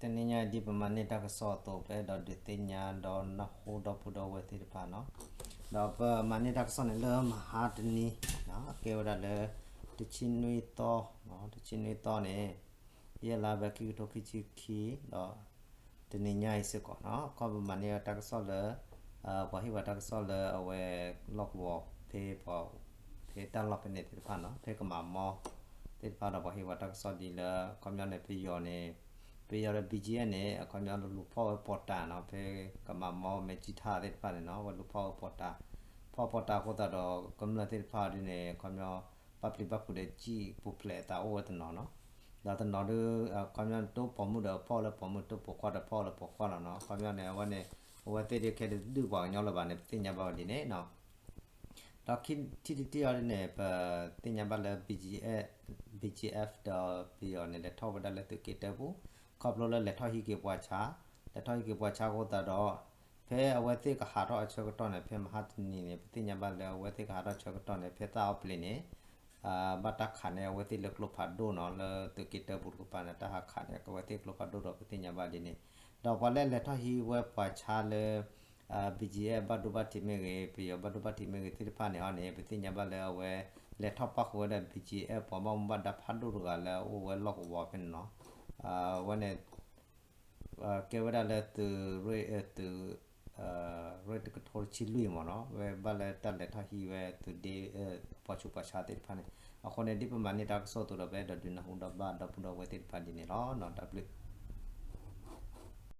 တနံၤညါအံၤ ဒ်ပမၤန့ၢ်တၢ်ကစီၣ်အသိး ပအဲၣ်ဒိးဒုးသ့ၣ်ညါဒီးနၢ်ဟူဒီပုၢ်ဒီဝဲၢ်သ့ၣ်တဖၣ်နီၤ, ဒီးပမၤန့ၢ်တၢ်ကစီၣ်န့ၣ်လၢမဟါတနံၤ, ကဲဝဲဒၣ်လၢ တဆံနွံသီ, တဆံနွံသီန့ၣ် ယဲၢ်လါဘဲ ခံကထိခံဆံခံ, ဒီး တနံၤညါအံၤစ့ၢ်ကီးနီၤ, ခီပမၤန့ၢ်တၢ်ကစီၣ်လၢ ပှၤဟ့ၣ်ဝဲတၢ်ကစီၣ်လၢအဝဲ လီၢ်ကဝီၤဖဲ ဖဲတၢ်လီၢ်ဖဲန့ၣ်သ့ၣ်တဖၣ်နီၤ, ဖဲကမၤမီသ့ၣ်တဖၣ်ဒီး ပှၤဟ့ၣ်ဝဲတၢ်ကစီၣ်ဒ်လၢ ခီပညီန့ၣ် ပယီၤန့ၣ် ပယီၤဒီး ဘီၣ်ကၠံၣ်အဲၣ်န့ၣ် အခီပညီလူၤဖီၣ်ဝဲပီၤတၤနီၤ, ဖဲကမၤမီမဲာ်ကၠံၣ်ထၣ်သ့ၣ်တဖၣ်န့ၣ်နီၤ, ဝဲလူၤဖီၣ်ဝဲပီၤတၤ, ဖီၣ်ပီၤတၤအဃိသတးဒီး ကမျၢၢ်သ့ၣ်တဖၣ်ဒ်န့ၣ် ခီပညီ ပာ်ပျံၤပာ်ဖုးဒီးကၠံၣ်ပူၤဖျဲးအသးအိၣ်ဝဲတနီၤနီၤ, ဒီးတနီၤဒ် ခီပညီန့ၣ် တိၢ်ပိာ်မုၣ်ဒီးဖီၣ်လၢပိာ်မုၣ်, တိၢ်ပိာ်ခွါဒီးဖီၣ်လၢပိာ်ခွါလီၤနီၤ, ခီပညီန့ၣ် အဝဲန့ၣ် အဝဲသ့ၣ်ဒ်ခဲဒုးဒုၣ်ပှၤကညီလၢၤဘၣ်န့ၣ် ပသ့ၣ်ညါဘၣ်ဝဲဒ်န့ၣ်နီၤ. ဒီးခံထံၣ်တထံၣ်အံၤဒ်န့ၣ် ပသ့ၣ်ညါဘၣ်လၢ ဘီၣ်ကၠံၣ်အဲၣ်, ဘီၣ်ကၠံၣ်အဲၣ်ဒီးပယီၤန့ၣ် လဲၤထီၣ်ဝဲဒၣ်လၢသုးက့တၢပူၤ, ခီဖျိလၢလဲၤထီၣ်ဟံးက့ၤပှၤဆါ, လဲၤထီၣ်ဟံးက့ၤပှၤဆါအဃိသတးဒီး ဖဲအဝဲသ့ၣ်ကဟးထီၣ်အဆၢကတီၢ်န့ၣ် ဖဲမဟါတနံၤန့ၣ် ပသ့ၣ်ညါဘၣ်လၢအဝဲသ့ၣ်ကဟးထီၣ်ဆၢကတီၢ်န့ၣ် ဖဲသၣ်အီပျ့ၤန့ၣ် ဘၣ်တၢ်ခးန့ၢ်အဝဲသ့ၣ်လၢကျိဖးဒိၣ်နီၤ, လၢသုးက့တၢပူၤတကပၤန့ၣ် တၢ်ဟးခးန့ၢ်အဝဲသ့ၣ်ကျိဖးဒိၣ်ဒီး ပသ့ၣ်ညါဘၣ်ဒ်န့ၣ်, ဒီးပှၤလၢလဲၤထီၣ်ဟံးဝဲပှၤဆါလၢ ဘီၣ်ကၠံၣ်အဲၣ် ဘၣ်ဒိဘၣ်ထံးမ့ၢ်ဂ့ၤ, ပယီၤဘၣ်ဒိဘၣ်ထံးမ့ၢ်ဂ့ၤသ့ၣ်တဖၣ်န့ၣ်အီၤန့ၣ် ပသ့ၣ်ညါဘၣ်လၢအဝဲ လဲၤထီၣ်ပၣ်ဃုာ်ဝဲဒၣ် ဘီၣ်ကၠံၣ်အဲၣ် ပှၤဘၣ်မူဘၣ်ဒါဖးဒိၣ်တဂၤလၢအအိၣ်ဝဲလီၢ်ကဝီၤဖဲန့ၣ်နီၤ, အဝဲန့ၣ် ကဲဝဲဒၣ်လၢသုးရ့ၣ်, သုးရ့ၣ်တကထိတဆံလွံၢ်မ့ၢ်နီၤ, ဝဲဘၣ်လၢတၢ်လဲၤထီၣ်ဟံးဝဲသုးဒ့ ပှၤဆူးပှၤဆါသ့ၣ်တဖၣ်န့ၣ်, အဃိန့ၣ် ဒ်ပမၤန့ၢ်တၢ်ကစီၣ်အသိးဒီး ပအဲၣ်ဒိးဒုးနၢ်ဟူဒီးဘၣ်ဒီပုၢ်ဒီဝဲၢ်သ့ၣ်တဖၣ်ဒ်န့ၣ်လီၤ. တၢ်ဘျုး